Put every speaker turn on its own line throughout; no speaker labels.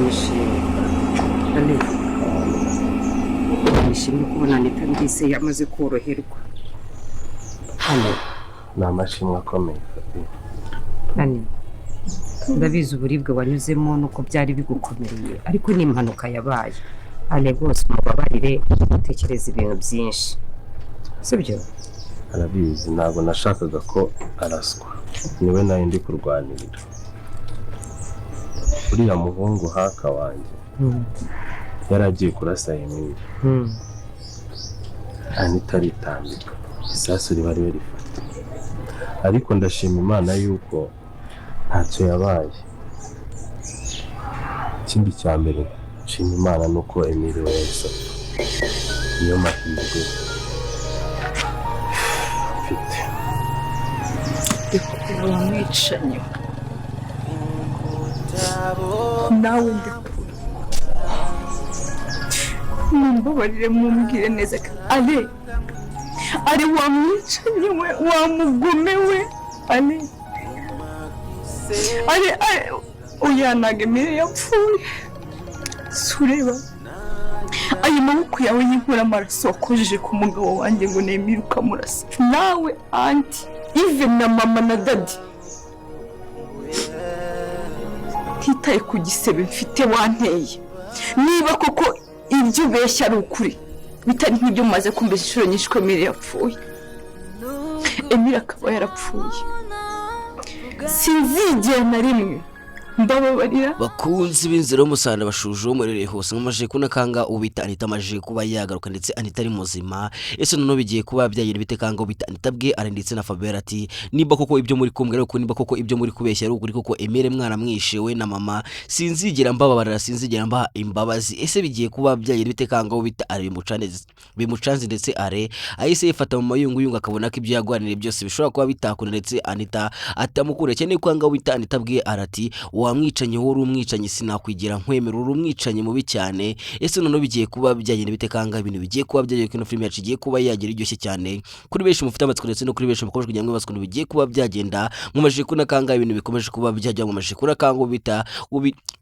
Imana ishimwe. Ale, Imana ishimwe kubona Anita ndise yamaze koroherwa. Ale.
Ni amashimwe akomeye, Fabi.
Ani, ndabizi uburibwe wanyuzemo nuko byari bigukomereye, ariko ni impanuka yabaye. Ale, rwose umubabarire, utekereza ibintu byinshi, sibyo?
Arabizi, ntabwo nashakaga ko araswa, niwe nawe ndi kurwanirira. Uriya muhungu haka wanjye yari agiye kurasa Emile, Anita aritambika, isasu riba ariwe rifata. Ariko ndashima Imana yuko ntacyo yabaye. Ikindi cya mbere nshima Imana ni uko Emile we yahise apfa. Niyo mahirwe mfite.
Ndekura, wamwicanyi nawe, ndekura. Mumbabarire, mumbwire neza ko Ale ari wamwicanyi we, wamugome we. Ale, Ale, Ale, oya, ntabwo Emile yapfuye. Si ureba ayo maboko yawe y'inkoramaraso wakojeje ku mugabo wanjye ngo nemere ukamurasa, nawe, aunty Ive na mama na daddy? Ntitaye ku gisebe mfite wanteye, niba koko ibyo ubeshya ari ukuri, bitari nk'ibyo mumaze kumbeshya inshuro nyinshi ko Emile yapfuye, Emile akaba yarapfuye, sinzigera na rimwe mbababarira.
Bakunzi b'inzira y'umusaraba, bashuje uwo murereye hose, nkamaje kubona kanga ubita Anita amaje kuba yagaruka, ndetse Anita ari muzima. Ese noneho bigiye kuba byagira bite? Kanga ubita Anita bwe ari ndetse na Fabiola ati: "Niba koko ibyo muri kumbwira ariko niba koko ibyo muri kubeshya ari ukuri, koko Emile mwaramwishe we na mama, sinzigera mbababarira, sinzigera mbaha imbabazi." Ese bigiye kuba byagira bite? Kanga ubita ari bimucanze, ndetse are ahise yifata mu mayunguyungu, akabona ko ibyo yagwaniriye byose bishobora kuba bitakunda, ndetse Anita atamukunda cyane. Ko kanga ubita Anita bwe arati: "Wamwicanyi, wowe uri umwicanyi, sinakwigira nkwemera, uri umwicanyi mubi cyane." Ese noneho bigiye kuba byagenda bite? Kanga ibintu bigiye kuba byagenda kuri ino filime yacu igiye kuba yagira iryoshye cyane kuri benshi mufite amatsiko, ndetse no kuri benshi mukomeje kugira ngo ukuntu bigiye kuba byagenda. Mumaze kubona kanga ibintu bikomeje kuba byajya, mumaze kubona kanga ubita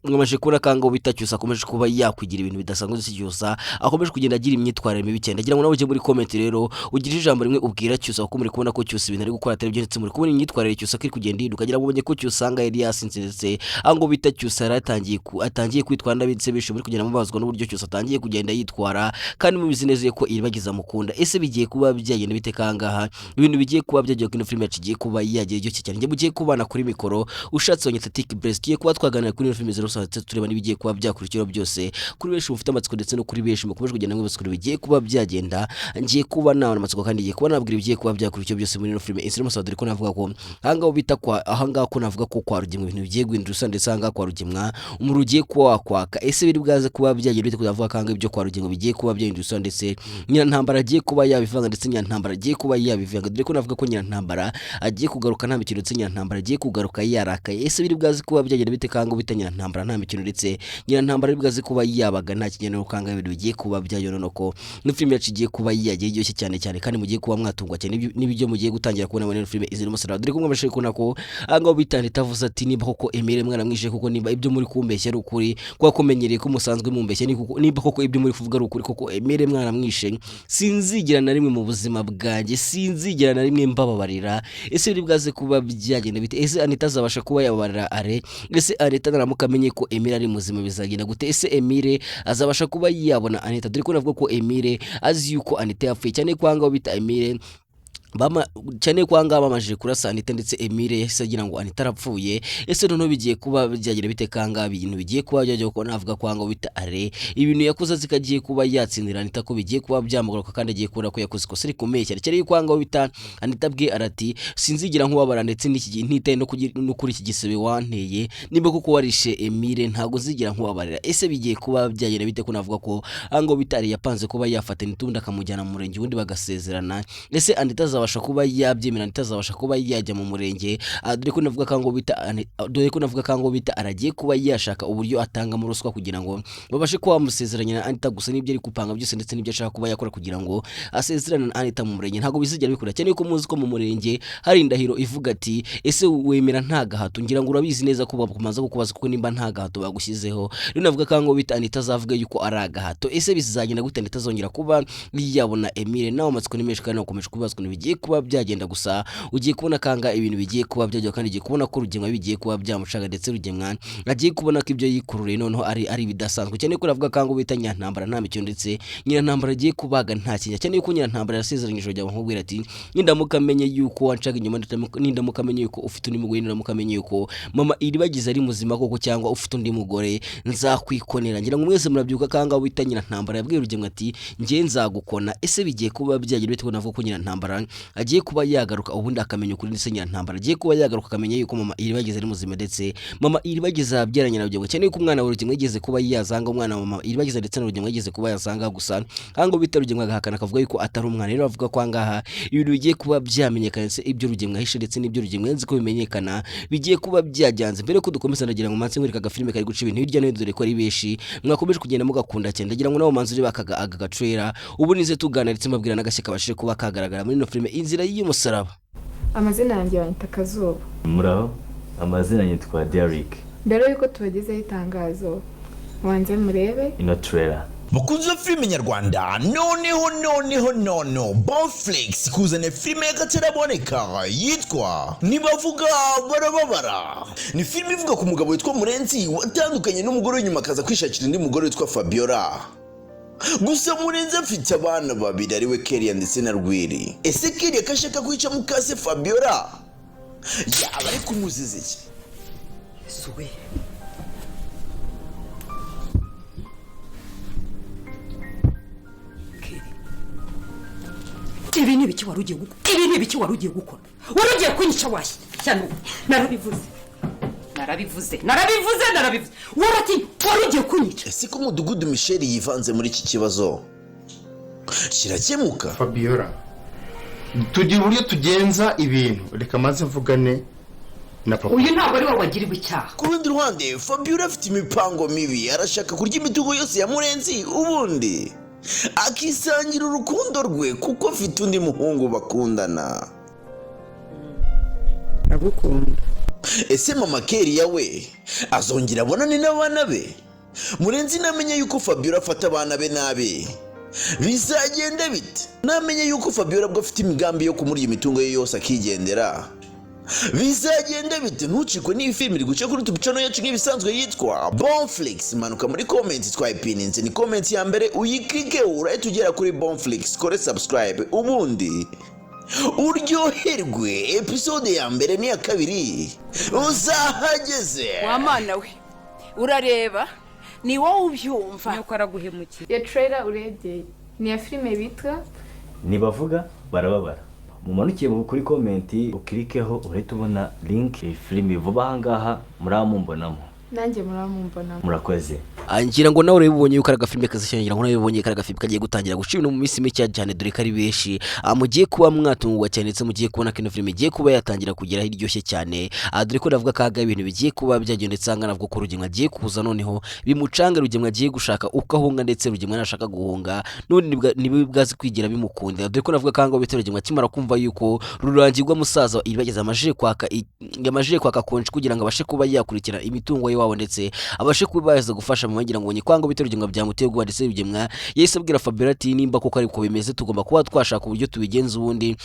mumaze kubona kanga ubita Cyusa akomeje kuba yakwigira ibintu bidasanzwe, ndetse Cyusa akomeje kugenda agira imyitwarire mibi cyane. Ndagira ngo nawe ujye muri comment rero, ugire ijambo rimwe ubwira Cyusa, kuko muri kubona ko Cyusa ibintu ari gukora atari byo, ndetse muri kubona imyitwarire Cyusa ko iri kugenda ihinduka. Agira ngo ubonye ko Cyusa anga yari yasinze, ndetse aho ngo bita Cyusa yaratangiye atangiye kwitwara nabi, ndetse benshi muri kugenda mubazwa n'uburyo Cyusa atangiye kugenda yitwara, kandi mubizi neza ko Iribagiza amukunda. Ese bigiye kuba byagenda bite? Kangaha ibintu bigiye kuba byagiye kuri ino filime yacu igiye kuba yagira iryoshye cyane. Njye mugiye kubana kuri mikoro, ushatse wanyita Tiki Bless. Tugiye kuba twaganira kuri ino filime zero, ndetse tureba n'ibigiye kuba byakurikiraho byose. Kuri benshi mufite amatsiko, ndetse no kuri benshi mukomeje kugenda mwibaza ukuntu bigiye kuba byagenda, ngiye kuba nawe amatsiko, kandi ngiye kuba nabwira ibigiye kuba byakurikiraho byose muri ino filime Inzira y'Umusaraba. Dore ko navuga ko ahangaha bita kwa ahangaha ko navuga ko kwa Rugemwa ibintu bigiye guhindura usa, ndetse ahangaha kwa Rugemwa umuriro ugiye kuba wakwaka. Ese biri bwaze kuba byagenda bite? Kuzavuga kanga ibyo kwa Rugemwa bigiye kuba byahindura usa, ndetse Nyirantambara agiye kuba yabivanga, ndetse Nyirantambara agiye kuba yabivanga. Dore ko navuga ko Nyirantambara agiye kugaruka nta mikino, ndetse Nyirantambara agiye kugaruka yarakaye. Ese biri bwaze kuba byagenda bite? Kanga bita Nyirantambara nta mikino, ndetse Nyirantambara biri bwaze kuba yabaga nta kigenero. Kanga ibintu bigiye kuba byayonona ko ino filime yacu igiye kuba yagiye iryoshye cyane cyane, kandi mugiye kuba mwatungwa cyane n'ibyo mugiye gutangira kubona muri ino filime Inzira y'Umusaraba. Dore ko mwabashije kubona ko ahangaho bita itavuze ati: "Niba koko Emile mwaramwishe, koko niba ibyo muri kumbeshya ari ukuri, kuko kumenyereye ko musanzwe mumbeshya, niba koko ibyo muri kuvuga ari ukuri, koko Emile mwaramwishe, sinzigera na rimwe mu buzima bwanjye, sinzigera na rimwe mbababarira." Ese biri bwaze kuba byagenda bite? Ese Anita azabasha kuba yababarira Are? Ese Anita naramuka amenye ko Emile ari muzima bizagenda gute? Ese Emile azabasha kuba yabona Anita? Dore ko navuga ko Emile azi yuko Anita yapfuye cyane, ko ahangaho bita Emile bama cyane ko ahangaha bamajije kurasa Anita, ndetse Emile yahise agira ngo Anita arapfuye. Ese noneho bigiye kuba byagira bite? Kanga ibintu bigiye kuba byajya, kuko navuga ko ahangaho bita Are ibintu yakoze azi ko agiye kuba yatsindira Anita, ko bigiye kuba byamugaruka, kandi agiye kubona ko yakoze ikosa rikomeye cyane cyane, yuko ahangaho bita Anita bwe arati: "Sinzigera nkubabara, ndetse n'iki gihe ntitaye no kuri iki gisebe wanteye, niba koko warishe Emile ntabwo nzigera nkubabarira." Ese bigiye kuba byagenda bite? Ko navuga ko ahangaho bita Are yapanze kuba yafata Anita ubundi akamujyana mu murenge, ubundi bagasezerana. Ese Anita azabasha kuba yabona Emile? Dore ko navuga ko Emile azabasha kuba yabyemera, Anita azabasha kuba yajya mu murenge. Dore ko navuga kango bita aragiye kuba yashaka uburyo atangamo ruswa kugira ngo babashe kuba bamusezeranya na Anita. Gusa n'ibyo ari gupanga byose ndetse n'ibyo ashaka kuba yakora kugira ngo asezerane na Anita mu murenge ntabwo bizigera bikora, cyane ko muzi ko mu murenge hari indahiro ivuga ati: "Ese wemera nta gahato?" Ngira ngo urabizi neza ko bakumanza kukubaza kuko nimba nta gahato bagushyizeho. Rero navuga kango bita Anita azavuga yuko ari agahato. Ese bizagenda gute? Anita azongera kuba yabona Emile? Nawe amatsiko ni menshi kandi ukomeje kubaza ukuntu bigiye kuba byagenda. Gusa ugiye kubona kanga ibintu bigiye kuba byagenda, kandi ugiye kubona ko Rugemwa bigiye kuba byamucaga, ndetse Rugemwa agiye kubona ko ibyo yikururiye noneho ari ibidasanzwe, cyane ko navuga kango bita Nyantambara nta mikino, ndetse Nyirantambara agiye kubaga nta kinya, cyane ko Nyirantambara yasezeranyije kujya nkubwira ati: "Nindamuka amenye yuko wancaga inyuma, nindamuka amenye yuko ufite undi mugore, nindamuka amenye yuko mama Iribagiza ari muzima koko cyangwa ufite undi mugore, nzakwikonera." Ngira ngo mwese murabyuka kanga wita Nyirantambara yabwiye Rugemwa ati: "Njye nzagukona." Ese bigiye kuba byagira bite ko navuga ko Nyirantambara agiye kuba yagaruka ubundi akamenya ukuri, ndetse Nyirantambara agiye kuba yagaruka akamenya yuko mama Iribagiza ari muzima, ndetse mama Iribagiza yabyaranye na Rugemwa, cyane yuko umwana wa Rugemwa yigeze kuba yazanga, umwana wa mama Iribagiza ndetse na Rugemwa yigeze kuba yazanga. Gusa ahangaha bita Rugemwa agahakana akavuga yuko atari umwana. Rero avuga ko ahangaha ibintu bigiye kuba byamenyekana, ndetse ibyo Rugemwa ahishe ndetse n'ibyo Rugemwa yanze ko bimenyekana bigiye kuba byajyanze. Mbere ko dukomeza, ndagira ngo manze nkwereka agafilime kari guca ibintu hirya no hino, dore ko ari benshi mwakomeje kugenda mugakunda cyane. Ndagira ngo nawe manze urebe aka gatrailer, ubu nize tuganira ndetse mbabwira n'agashya kabashije kuba kagaragara muri ino filime Inzira y'Umusaraba.
Amazina yanjye banyita Kazuba.
Muraho, amazina yitwa Derrick.
Mbere y'uko tubagezaho itangazo, mubanze murebe
ino trailer.
Bakunze filime nyarwanda, noneho noneho nono Bonflix kuzana filime y'akataraboneka yitwa Nibavuga Barababara. Ni filime ivuga ku mugabo witwa Murenzi watandukanye n'umugore w'inyuma, akaza kwishakira undi mugore witwa Fabiola. Gusa Murenzi afite abana babiri, ariwe Keria ndetse na Rwiri. Ese Keria ko ashaka kwica mukase Fabiola, yaba ari kumuziza iki?
Suwe. Ibi ni ibiki wari ugiye gukora? Ibi ni ibiki wari ugiye gukora? Wari ugiye kunyica washyano! Narabivuze, narabivuze, narabivuze, narabivuze! Warati wari ugiye kunyica.
Ese ko umudugudu Michel yivanze muri iki kibazo, kirakemuka?
Fabiola, tugira uburyo tugenza ibintu. Reka maze mvugane na papa.
Uyu ntabwo ari wowe wagiriwe icyaha.
Ku rundi ruhande, Fabiola afite imipango mibi, arashaka kurya imitungo yose ya Murenzi ubundi akisangira urukundo rwe, kuko afite undi muhungu bakundana.
Ndagukunda.
Ese mama Keriya we azongera abonane n'abana be? Murenzi namenye yuko Fabiola afata abana be nabi, bizagenda bite? Namenye yuko Fabiola bwo afite imigambi yo kumurya imitungo ye yose akigendera, bizagenda bite? Ntucikwe n'iyi filime iri guca kuri tubicono yacu nk'ibisanzwe yitwa Bonflix. Manuka muri comment twayipininze, ni comment ya mbere, uyikike urahita ugera kuri Bonflix, kore subscribe ubundi uryoherwe. Episode ya mbere n'iya kabiri uzahageze.
Wa mana we, urareba ni wowe ubyumva.
Nuko araguhemukiye.
Iyo trailer urebye ni iya filime bitwa
Nibavuga Barababara. Mumanukiye kuri comment ukirikeho, urahita ubona link. Iyi filime vuba aha ngaha muramumbonamo.
Nanjye muramumbonamo.
Murakoze.
Ngira ngo nawe urabibonye yuko ari agafilime kazishyira. Ngira ngo nawe ubibonye ko ari agafilime kagiye gutangira guca ibintu mu minsi mike cyane, dore ko ari benshi mugiye kuba mwatungurwa cyane, ndetse mugiye kubona ko ino filime igiye kuba yatangira kugera aho iryoshye cyane, dore ko navuga kaga ibintu bigiye kuba byagenda, ndetse aha navuga ko Rugemwa agiye kuza noneho bimucanga. Rugemwa agiye gushaka uko ahunga, ndetse Rugemwa nashaka guhunga none nibwo bwazi kwigira bimukundira, dore ko navuga kanga bita Rugemwa akimara kumva yuko Rurangirwa musaza wa Iribagiza yamajije kwaka konji kugira ngo abashe kuba yakurikira imitungo y'iwabo, ndetse abashe kuba yaza gufasha mama. Ngira ngo nyikwanga bita Rugemwa byamuteye ubwoba, ndetse Rugemwa yahise abwira Fabiola ati: "Nimba koko ariko bimeze, tugomba kuba twashaka uburyo tubigenza, ubundi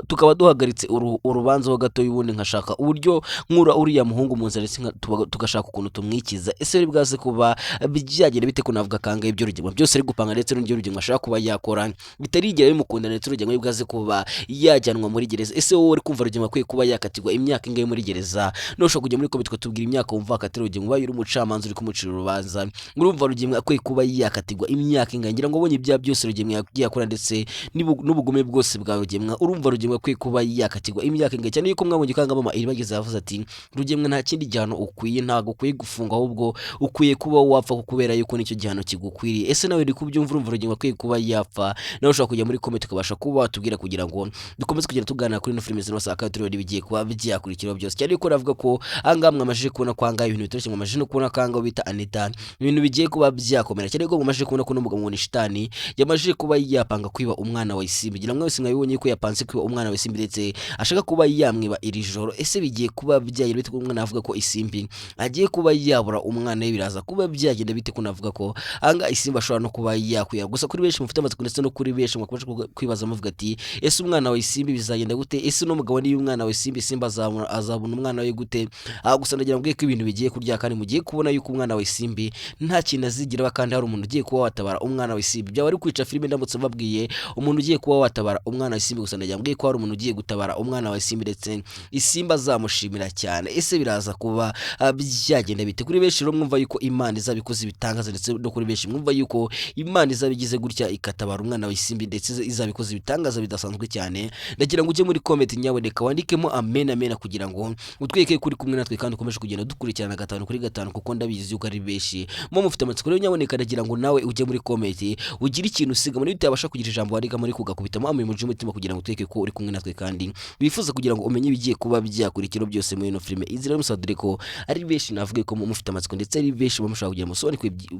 tukaba duhagaritse urubanza ho gato, ubundi nkashaka uburyo nkura uriya muhungu mu nzira, ndetse tugashaka ukuntu tumwikiza." Ese biri bwaze kuba byagenda bite ko navuga kanga ibyo Rugemwa byose ari gupanga, ndetse n'ibyo Rugemwa ashaka kuba yakora bitarigera bimukunda, ndetse Rugemwa bwaze kuba yajyanwa muri gereza? Ese wowe uri kumva Rugemwa akwiye kuba yakatirwa imyaka ingahe muri gereza? Nushobora kujya muri comment ukatubwira imyaka wumva akatira Rugemwa. Rugemwa ubaye uri umucamanza uri kumucira urubanza, urumva Rugemwa akwiye kuba yakatirwa imyaka ingana? Ngira ngo ubonye ibyaha byose Rugemwa yagiye akora ndetse n'ubugome bwose bwa Rugemwa, urumva Rugemwa akwiye kuba yakatirwa imyaka ingana? Cyane yuko mwabonye ko mama Iribagiza yavuze ati Rugemwa nta kindi gihano ukwiye, ntabwo ukwiye gufungwa, ahubwo ukwiye kuba wapfa kubera yuko nicyo gihano kigukwiriye. Ese nawe uri kubyumva, urumva Rugemwa akwiye kuba yapfa? Nawe ushobora kujya muri comment ukabasha kuba watubwira kugira ngo dukomeze kugenda tuganira kuri ino filime zino saa kandi tureba ibigiye kuba byakurikiraho byose. Cyane yuko navuga ko ahangaha mwamajije kubona ko ahangaha ibintu bitoroshye, mwamajije no kubona ko ahangaha bita Anita ibintu bigiye kuba byakomera cyane, ko mwamajije kubona ko n'umugabo ngo ni shitani yamajije kuba yapanga kwiba umwana wa Isimbi. Ngira ngo mwese mwabibonye ko yapanze kwiba umwana wa Isimbi ndetse ashaka kuba yamwiba iri joro. Ese bigiye kuba byagira bite ko umwana avuga ko Isimbi agiye kuba yabura umwana we? Biraza kuba byagenda bite ko navuga ko ahangaha Isimbi ashobora no kuba yakwira? Gusa kuri benshi mufite amatsiko ndetse no kuri benshi mwakomeje kwibaza muvuga ati ese umwana wa Isimbi bizagenda gute? Ese uno mugabo niba umwana wa Isimbi, Isimbi azabona umwana we gute? Aha gusa ndagira ngo ko ibintu bigiye kurya kandi mugiye kubona yuko umwana wa Isimbi nta kintu azigira aba, kandi hari umuntu ugiye kuba watabara umwana wa Isimbi. Byaba ari kwica filime ndamutse mbabwiye umuntu ugiye kuba watabara umwana wa Isimbi. Gusa ndagira ngo ko hari umuntu ugiye gutabara umwana wa Isimbi ndetse Isimbi azamushimira cyane. Ese biraza kuba byagenda bite? Kuri benshi rero mwumva yuko Imana izabikoze ibitangaza, ndetse no kuri benshi mwumva yuko Imana izabigize gutya ikatabara umwana wa Isimbi ndetse izabikoze ibitangaza bidasanzwe cyane, ndagira ngo ujye muri comment nyaboneka wandikemo amen amen kugira ngo utwereke ko uri kumwe natwe kandi ukomeje kugenda dukurikirana gatanu kuri gatanu, kuko ndabizi yuko ari benshi mo mufite amatsiko. Rero nyaboneka ndagira ngo nawe ujye muri comment ugire ikintu usiga muri, utabasha kugira ijambo wandika muri kugakubitamo amen mu umutima kugira ngo utwereke ko uri kumwe natwe kandi wifuza kugira ngo umenye ibigiye kuba byakurikira byose muri ino filime Inzira y'Umusaraba, dore ko ari benshi navuge ko mufite amatsiko ndetse ari benshi mushaka kugira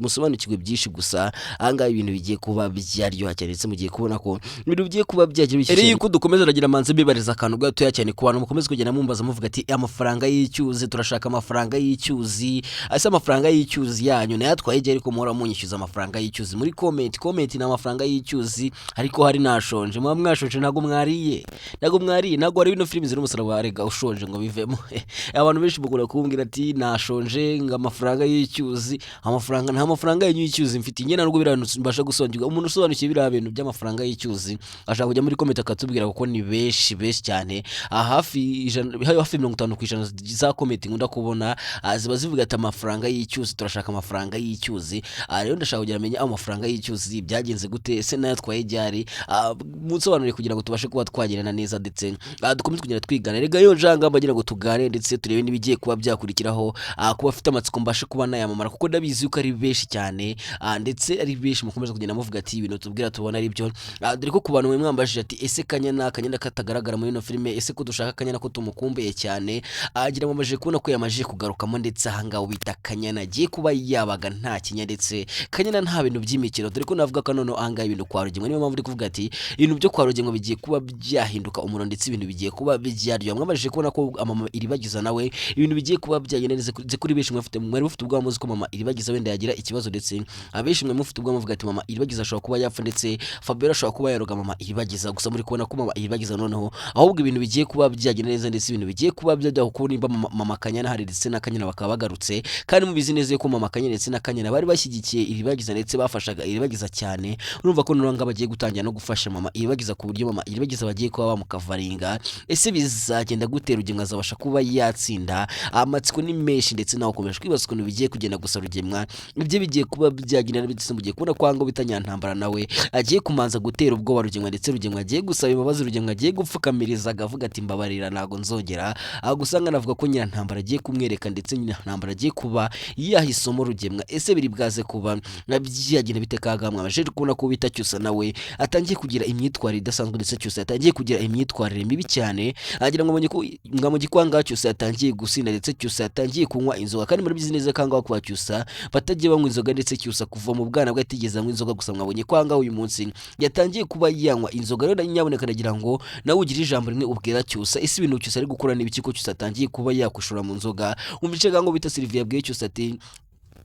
musobanukirwe byinshi. Gusa ahangaha ibintu bigiye kuba byaryoha cyane ndetse mugiye kubona ko ibintu bigiye kuba byagira. Rero yuko dukomeza ragira manze mbibariza akantu gatoya cyane ku bantu mukomeza kugenda mumbaza muvuga ati amafaranga y'icyuzi, turashaka amafaranga y'icyuzi. Ese amafaranga y'icyuzi yanyu nayatwaye igihe? Ariko muhora munyishyuza amafaranga y'icyuzi muri comment. Comment ni amafaranga y'icyuzi, ariko hari nashonje, muba mwashonje, ntabwo mwariye, ntabwo mwariye, ntabwo wari ino filimi ziri umusaraba warega ushonje ngo bivemo. Abantu benshi mukunda kumbwira ati nashonje, ngo amafaranga y'icyuzi, amafaranga, nta mafaranga yanyu y'icyuzi mfite njye. Ntabwo biriya bintu mbasha gusobanukirwa. Umuntu usobanukiwe biriya bintu by'amafaranga y'icyuzi ashaka kujya muri comment akatubwira, kuko ni benshi benshi cyane. Aha hafi 100, hafi 50% za comment nkunda kubona ziba zivuga ati amafaranga y'icyuzi, turashaka amafaranga y'icyuzi. Rero ndashaka kugira amenye amafaranga y'icyuzi byagenze gute, ese nayo twaye ryari? Munsobanurire kugira ngo tubashe kuba twagirana neza ndetse dukomeze kugenda twigana. Rega yo njanga mbagira ngo tugane ndetse turebe n'ibigiye kuba byakurikiraho. Kuba afite amatsiko mbashe kuba nayamamara, kuko ndabizi yuko ari benshi cyane ndetse ari benshi mukomeza kugenda muvuga ati ibintu tubwira tubona ari byo. Dore ko ku bantu mwe mwambajije ati ese Kanyana, Kanyana katagaragara muri ino filime, ese ko dushaka Kanyana ko tumukumbuye cyane? Agira ngo amajije kubona ko yamajije kugarukamo ndetse ahangaha bita Kanyana agiye kuba yabaga nta kinya, ndetse Kanyana nta bintu by'imikino. Dore ko navuga ko noneho ahangaha ibintu kwa Rugemwe, niyo mpamvu uri kuvuga ati ibintu byo kwa Rugemwe bigiye kuba byahinduka umuriro ndetse ibintu bigiye kuba byaryoha. Mwabajije kubona ko mama Iribagiza nawe ibintu bigiye kuba byagenda neza kuri benshi mwafite mwari mufite ubwoba muzi ko mama Iribagiza wenda yagira ikibazo, ndetse abenshi mwe mufite ubwoba muvuga ati mama Iribagiza ashobora kuba yapfa ndetse Fabiola ashobora kuba yaroga mama Iribagiza. Gusa muri kubona ko mama Iribagiza noneho ahubwo ibintu bigiye kuba byagenda neza ndetse ibintu bigiye kuba byajya, kuko nimba mama Kanyana hari ndetse na Kanyana bakaba bagarutse, kandi mubizi neza ko mama Kanyana ndetse na Kanyana bari bashyigikiye Iribagiza ndetse bafashaga Iribagiza cyane, urumva ko noneho bagiye gutangira no gufasha mama Iribagiza ku buryo mama Iribagiza bagiye kuba bamukavaringa. Ese bizagenda gute? Rugemwa azabasha kuba yatsinda? Amatsiko ni menshi ndetse nawe ukomeje kwibaza ukuntu bigiye kugenda. Gusa Rugemwa ibyo bigiye kuba byagenda ndetse mugiye kubona ko ngo bita Nyantambara nawe agiye kumanza gutera ubwoba Rugemwa, ndetse Rugemwa agiye gusaba imbabazi, Rugemwa agiye gupfukamiriza akavuga ati mbabarira ntabwo nzongera. Gusa nkanavuga ko Nyirantambara agiye kumwereka ndetse Nyirantambara agiye kuba yaha isomo Rugemwa. Ese biri bwaze kuba byagenda bite? Kaga mwabashije kubona ko bita Cyusa nawe atangiye kugira imyitwarire idasanzwe, ndetse Cyusa yatangiye kugira imyitwarire mibi cyane. Agira ngo abonye ko mwamujyi kwa ngaha Cyusa yatangiye gusinda ndetse Cyusa yatangiye kunywa inzoga, kandi murabizi neza ko ahangaha kwa Cyusa batagiye banywa inzoga, ndetse Cyusa kuva mu bwana bwe atigeze anywa inzoga. Gusa mwabonye ko ahangaha uyu munsi yatangiye kuba yanywa inzoga. Rero nyaboneka ndagira ngo nawe ugire ijambo rimwe ubwira Cyusa. Ese ibintu Cyusa ari gukora ni ibiki ko Cyusa atangiye kuba yakwishora mu nzoga? Wumva ngo bita Sylvia yabwiye Cyusa ati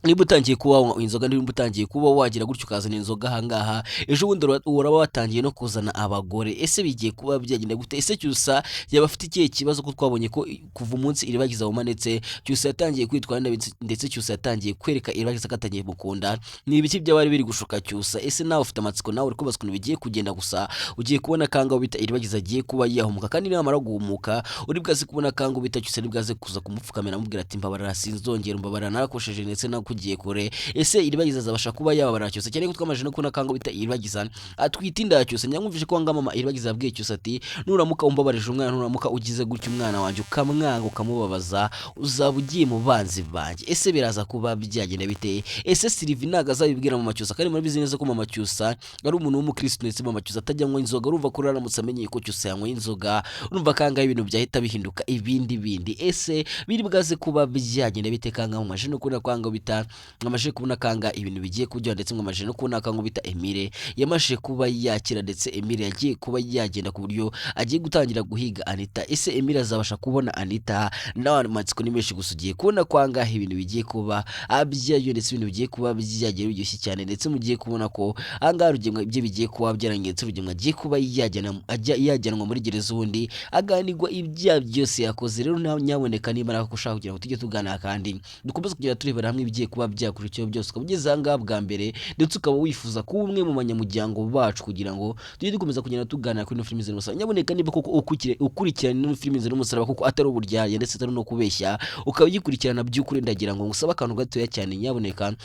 Niba utangiye kuba wanywa inzoga, niba utangiye kuba wagira gutyo ukazana inzoga ahangaha, ejo bundi uraba watangiye no kuzana abagore. Ese bigiye kuba byagenda gute? Ese Cyusa yaba afite ikihe kibazo, ko twabonye ko kuva umunsi Iribagiza wumanitse, Cyusa yatangiye kwitwara nabi, ndetse Cyusa yatangiye kwereka Iribagiza ko atangiye mukunda? Ni ibiki byaba biri gushuka Cyusa? Ese nawe ufite amatsiko, nawe uri kubaza ukuntu bigiye kugenda? Gusa ugiye kubona kanga bita Iribagiza agiye kuba yahumuka, kandi namara guhumuka uri bwaze kubona kanga bita Cyusa ari bwaze kuza kumupfukamira, amubwira ati: "Mbabarira, sinzongera, mbabarira, narakosheje ndetse nakugiye kure." Ese Iribagiza azabasha kuba yababarira Cyusa, cyane ko twamaze no kubona kanga bita Iribagiza atwite inda ya Cyusa? Nyamwumvise ko mama Iribagiza yabwiye Cyusa ati: "Nuramuka umbabarije umwana, nuramuka ugize gutya umwana wanjye ukamwanga, ukamubabaza, uzaba ugiye mu banzi banjye." Ese biraza kuba byagenda bite? Ese Sylvie ntabwo azabibwira mama Cyusa? Kandi murabizi neza ko mama Cyusa ari umuntu w'umukristo, ndetse mama Cyusa atajya anywa inzoga. Urumva ko aramutse amenye ko Cyusa yanyweye inzoga, urumva kangahe ibintu byahita bihinduka ibindi bindi. Ese biri bwaze kuba byagenda bite? Kanga mu maje no kubona kwanga bita mwamaje kubona kanga ibintu bigiye kuryoha, ndetse mwamaje no kubona kanga bita Emile yamaje kuba yakira, ndetse Emile yagiye kuba yagenda ku buryo agiye gutangira guhiga Anita. Ese Emile azabasha kubona Anita? Nawe amatsiko ni menshi. Gusa ugiye kubona kwangaha ibintu bigiye kuba byayo, ndetse ibintu bigiye kuba byagiye biryoshye cyane, ndetse mugiye kubona ko ahangaha Rugemwa ibyo bigiye kuba byarangiye, ndetse Rugemwa agiye kuba yajyanwa muri gereza, ubundi aganirwa ibyaha byose yakoze. Rero nawe nyaboneka, niba nawe ushaka kugira ngo tujye tuganira kandi dukomeze kugenda turebera hamwe ibigiye kuba byakurikiyeho byose, ukaba ugeze ahangaha bwa mbere, ndetse ukaba wifuza kuba umwe mu banyamuryango bacu kugira ngo tujye dukomeza kugenda tuganira kuri ino filimi z'umusaraba, nyaboneka niba koko ukurikirana ino filimi z'umusaraba, kuko atari uburyarya ndetse atari no kubeshya, ukaba ugikurikirana by'ukuri, ndagira ngo ngusabe akantu gatoya cyane. Nyaboneka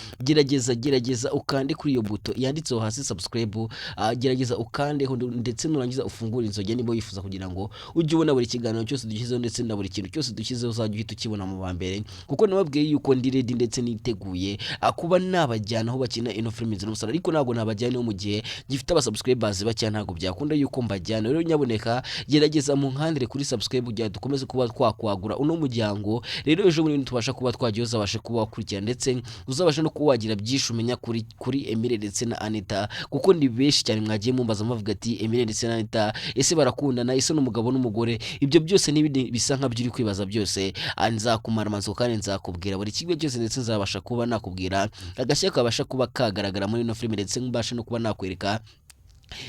gerageza ukande kuri iyo buto yanditseho hasi subscribe, gerageza ukandeho, ndetse nurangiza ufungure inzogera niba wifuza kugira ngo ujye ubona buri kiganiro cyose dushyizeho, ndetse na buri kintu cyose dushyizeho uzajya uhita ukibona mu ba mbere, kuko nababwiye yuko ndi ready ndetse niteguye kuba nabajyana aho bakina ino filimi z'umusaraba, ariko ntabwo nabajyana mu gihe gifite abasubscribers bake, ntabwo byakunda yuko mbajyana. Rero nyaboneka gerageza mu nkandire kuri subscribe kugira dukomeze kuba twakwagura uno muryango. Rero ejo bundi tubasha kuba twagiye, uzabashe kuba wakurikira, ndetse uzabashe no kuba wagira byinshi umenya kuri Emile ndetse na Anita, kuko ni benshi cyane mwagiye mumbaza muvuga ati: "Emile ndetse na Anita, ese barakundana? Ese n'umugabo n'umugore?" Ibyo byose n'ibindi bisa nkabyo uri kwibaza byose, nzakumara amatsiko kandi nzakubwira buri kimwe cyose, ndetse nzabasha kuba nakubwira agashya kabasha kuba kagaragara muri ino filime, ndetse mbashe no kuba nakwereka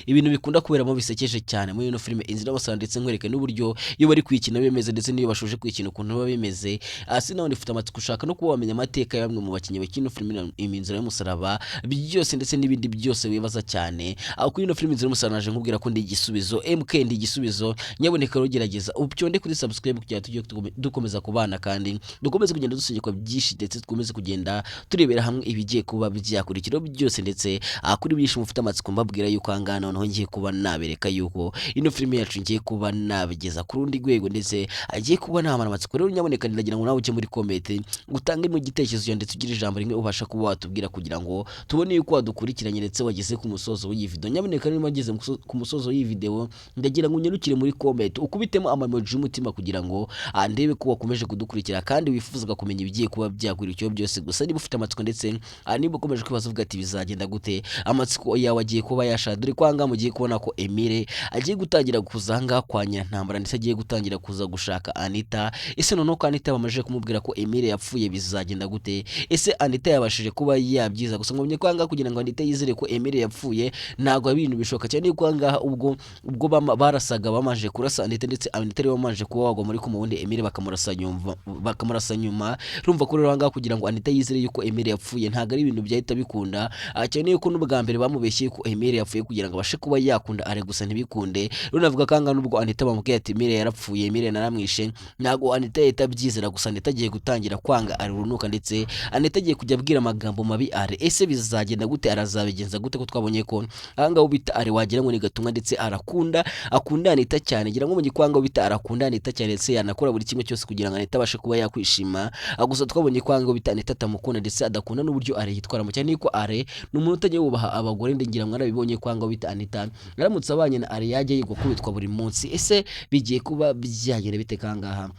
ibintu bikunda kuberamo bisekeje cyane muri ino filime Inzira y'Umusaraba, ndetse nkwereke n'uburyo iyo bari kwikina bimeze, ndetse n'iyo bashoje kwikina ukuntu biba bimeze. Hasi nawe ufite amatsiko, ushaka no kuba wamenya amateka ya bamwe mu bakinnyi bakina ino filime Inzira y'Umusaraba byose, ndetse n'ibindi byose wibaza cyane aho kuri ino filime Inzira y'Umusaraba, naje nkubwira ko ndi igisubizo, MK ndi igisubizo. Nyaboneka rero gerageza ubyonde kuri subscribe kugira tujye dukomeza kubana kandi dukomeze kugenda dusingikwa byinshi, ndetse dukomeze kugenda turebera hamwe ibigiye kuba byakurikiraho byose, ndetse kuri byinshi mufite amatsiko. Mbabwira yuko ahangaha noneho ngiye kuba nabereka yuko ino filime yacu ngiye kuba nabigeza ku rundi rwego, ndetse agiye kuba namara amatsiko. Rero nyaboneka ndagira ngo nawe ujye muri comment utange mu gitekerezo cyawe, ndetse ugire ijambo rimwe ubasha kuba watubwira kugira ngo tubone yuko wadukurikiranye ndetse wageze ku musozo w'iyi video. Nyaboneka niba wageze ku musozo w'iyi video, ndagira ngo unyarukire muri comment ukubitemo amamoji y'umutima kugira ngo ndebe ko wakomeje kudukurikira kandi wifuzaga kumenya ibigiye kuba byakurikiyeho byose. Gusa niba ufite amatsiko, ndetse niba ukomeje kwibaza uvuga ati: "Bizagenda gute?" Amatsiko yawe agiye kuba yashira, dore ko ahangaha mugiye kubona ko Emile agiye gutangira kuza ahangaha kwa Nyirantambara, ndetse agiye gutangira kuza gushaka Anita. Ese noneho ko Anita bamaze kumubwira ko Emile yapfuye, bizagenda gute? Ese Anita yabashije kuba yabyiza? Gusa ngo ko ahangaha kugira ngo Anita yizere ko Emile yapfuye ntabwo ari ibintu bishoboka cyane, ko ahangaha ubwo barasaga, bamaze kurasa Anita, ndetse Anita ariwe wamaze kuba wagwa muri kuma, ubundi Emile bakamurasa nyuma. Urumva ko rero ahangaha kugira ngo Anita yizere yuko Emile yapfuye ntabwo ari ibintu byahita bikunda, cyane yuko n'ubwa mbere bamubeshye ko Emile yapfuye kugira ngo abashe kuba yakunda are, gusa ntibikunde. Rero navuga ko ahangaha nubwo Anita bamubwiye ati: "Emile yarapfuye, Emile naramwishe," ntabwo Anita yahita abyizera. Gusa Anita agiye gutangira kwanga ari urunuka, ndetse Anita agiye kujya abwira amagambo mabi are. Ese bizagenda gute? Arazabigenza gute, ko twabonye ko ahangaha bita are wagira ngo ni gatumwa, ndetse arakunda akunda Anita cyane? Ngira ngo mu gikwanga bita arakunda Anita cyane, ndetse yanakora buri kimwe cyose kugira ngo Anita abashe kuba yakwishima. Gusa twabonye ko ahangaha bita Anita atamukunda, ndetse adakunda n'uburyo are yitwaramo, cyane ko are ni umuntu utajya wubaha abagore. Ngira ngo mwarabibonye ko ahangaha bita Anita aramutse abanye na are yajya yigwa kubitwa buri munsi. Ese bigiye kuba byagenda bite kangaha?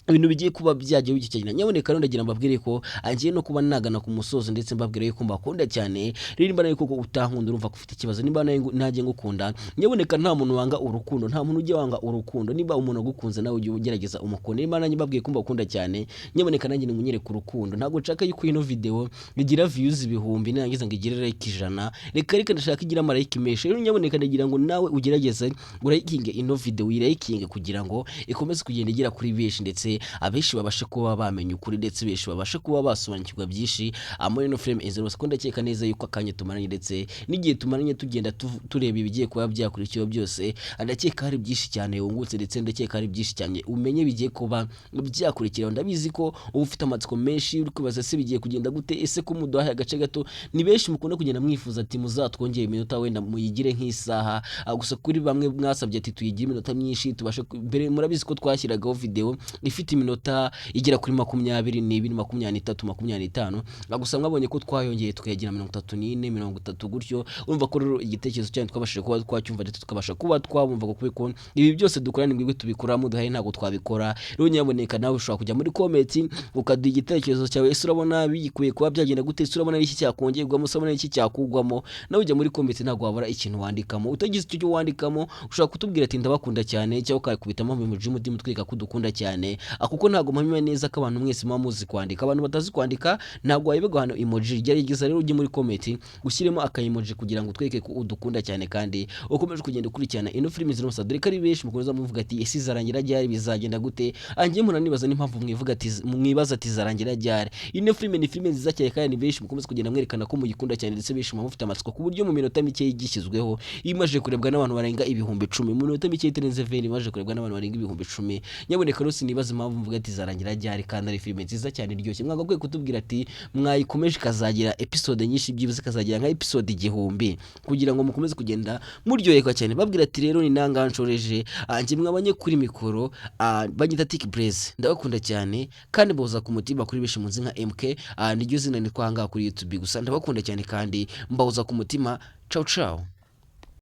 Ibintu bigiye kuba byajya bigikina. Nyaboneka rero ndagira mbabwire ko agiye no kuba nagana ku musozo, ndetse mbabwire yuko mbakunda cyane. Rero nimba nawe koko utankunda, urumva ko ufite ikibazo. Nimba nawe nanjye ngukunda, nyaboneka nta muntu wanga urukundo, nta muntu ujya wanga urukundo. Niba umuntu agukunze, nawe ujye ugerageza umukunde. Niba nanjye mbabwiye ko mbakunda cyane, nyaboneka nanjye nimunyereke urukundo. Ntabwo nshaka yuko ino video igira views 1000 narangiza ngo igire like 100. Reka reka, ndashaka igira ama like menshi. Rero nyaboneka ndagira ngo nawe ugerageze urayikinge ino video, uyirayikinge kugira ngo ikomeze kugenda igera kuri benshi, ndetse abenshi babashe kuba bamenya ukuri, ndetse benshi babashe kuba basobanukirwa byinshi muri ino filime Inzira Bose. Ko ndakeka neza yuko akanya tumaranye ndetse n'igihe tumaranye tugenda tureba ibigiye kuba byakurikiyeho byose, ndakeka hari byinshi cyane wungutse, ndetse ndakeka hari byinshi cyane umenye bigiye kuba byakurikiraho. Ndabizi ko uba ufite amatsiko menshi, uri kwibaza: ese bigiye kugenda gute? Ese ko muduhaye agace gato? Ni benshi mukunda kugenda mwifuza ati muzatwongere iminota, wenda muyigire nk'isaha. Gusa kuri bamwe mwasabye ati tuyigire iminota myinshi tubashe mbere murabizi ko twashyiragaho video ifite iminota igera kuri 22, 23, 25. Gusa mwabonye ko twayongeye tukayagira 34, 30 gutyo. Urumva ko rero igitekerezo cyanyu twabashije kuba twacyumva, ndetse tukabasha kuba twabumva, kuko ko ibi byose dukora ni mwebwe tubikora muduhaye, ntabwo twabikora. Rero nyaboneka nawe ushobora kujya muri comment ukaduha igitekerezo cyawe. Ese urabona bikwiye kuba byagenda gute? Ese urabona ari iki cyakongerwamo? Ese urabona ari iki cyakugwamo? Nawe ujya muri comment, ntabwo wabura ikintu wandikamo. Utagize icyo wandikamo, ushobora kutubwira ati ndabakunda cyane, cyangwa ukakubitamo mu mutima utwereka ko udukunda cyane. Kuko ntabwo mpamya neza ko abantu mwese muba muzi kwandika. Abantu batazi kwandika ntabwo wayoberwa hano emoji. Gerageza rero ujye muri comment ushyiremo aka emoji kugira ngo utwereke ko udukunda cyane kandi ukomeje kugenda ukurikirana ino filimi zino, dore ko ari benshi mukomeza muvuga ati ese izarangira ryari? Bizagenda gute? Angiye mpora nibaza n'impamvu mwivuga ati, mwibaza ati zarangira ryari. Ino filime ni filime nziza cyane, kandi ni benshi mukomeza kugenda mwerekana ko muyikunda cyane, ndetse benshi muba mufite amatsiko, ku buryo mu minota mike igishyizweho imaze kurebwa n'abantu barenga 10,000. Mu minota mike itarenze 20 imaze kurebwa n'abantu barenga 10,000. Nyaboneka rero sinibaza impamvu mvuga ati zarangira ryari kandi ari filime nziza cyane iryoshye. Mwagakwiye kutubwira ati mwayikomeje ikazagira episode nyinshi, byibuze ikazagira nka episode 1000, kugira ngo mukomeze kugenda muryoherwa cyane. Babwira ati rero ni nanga nshoreje njye mwabanye kuri mikoro, banyita Tik Blaze. Ndabakunda cyane kandi boza ku mutima. Kuri benshi munzi nka MK, niryo zina nitwa ahangaha kuri YouTube. Gusa ndabakunda cyane kandi mbahoza ku mutima. Ciao ciao.